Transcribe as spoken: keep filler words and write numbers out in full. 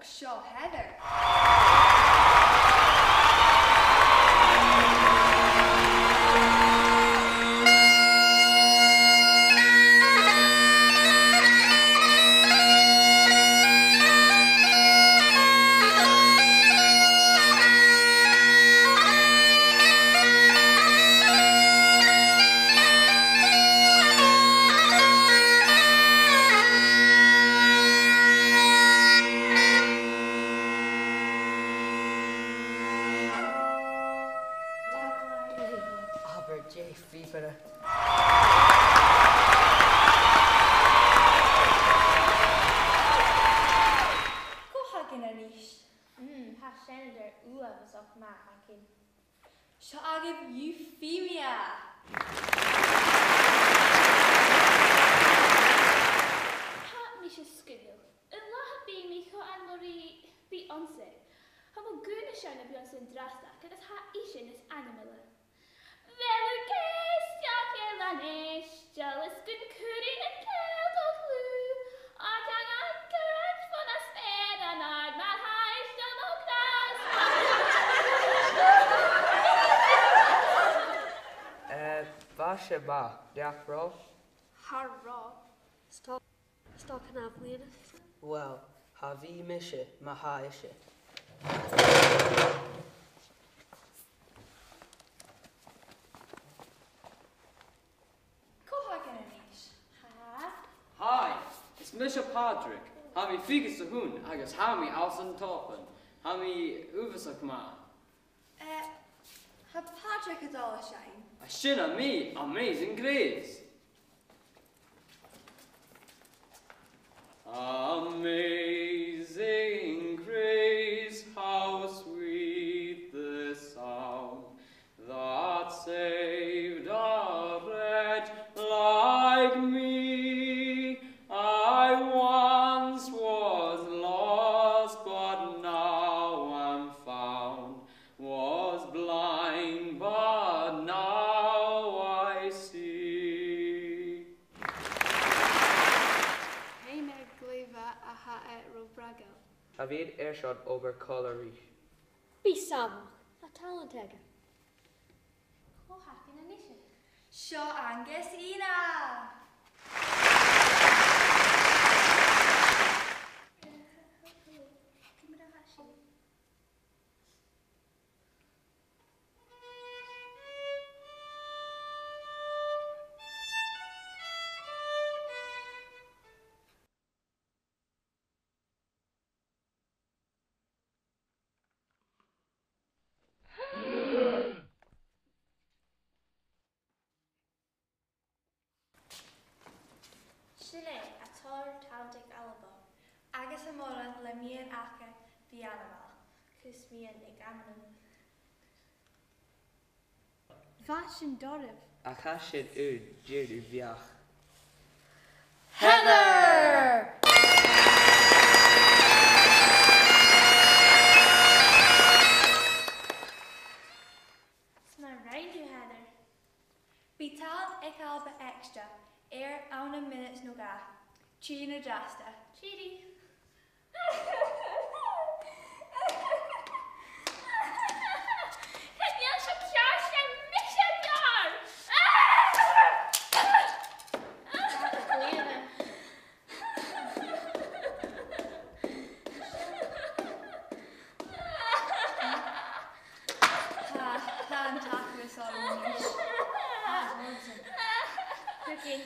Seo Heather. Abair dè a' phìobaire. Cò th' againn a-nis? Mm, tha seanair uabhasach math againn. Seo agaibh Euphemia. Tha mise sgoinneil. An latha bidh mi cho ainmeil ri Beyoncé. Tha mo ghaoil a' seinn le Beyoncé an-dràsta, agus tha ise nas ainmeile. Bheil thu ag èisteachd ri Eilean Èisteil, is gun cuir thu nan ceangal do ghlùin, ach an gabh thu gnothach bhon a' speur an-àird, mar tha Èisteall mo ghràs. Eh, bha sin math, nach robh? Cha robh. Is dòcha, is dòcha nach eil. Uill, cha bhi mise, ma tha ise. Cò th' againn a-nis? Hi. Hi, is mise Pàdraig. Tha mi fichead 's a h-aon agus tha mi às an Òban. Tha mi uabhasach math. Eh, tha Pàdraig a' dol a sheinn. A, sin e, Amazing Grace. Amazing grace, how sweet the sound that saved a wretch like me. I once was lost, but now am found, was blind, but now I see. Tha e glè mhath, ach tha e ro bhragail. Tha mi airson obair còmhla ribh. Bi sàmhach, tha talent agad. Cò th' againn a-nis? Seo Angus Ina. Sin e, a' Tòrr Talented Alba. Agus a' mhòr-chuid de mhiann aca bhith ainmeil, cus miann aig ainmeil. Bha sin doirbh. Ach tha sin an-diugh beò. Heather! 'S math a rinn thu, Heather. Bidh Talent aig Alba Extra air ann am mionaid no dhà. Tìoraidh an-dràsta. Tìoraidh. Chan eil seo ceàrr, 's e mise a th' ann! Tha, tha an t-acras orm a-nis. Tha, tha. Cookie.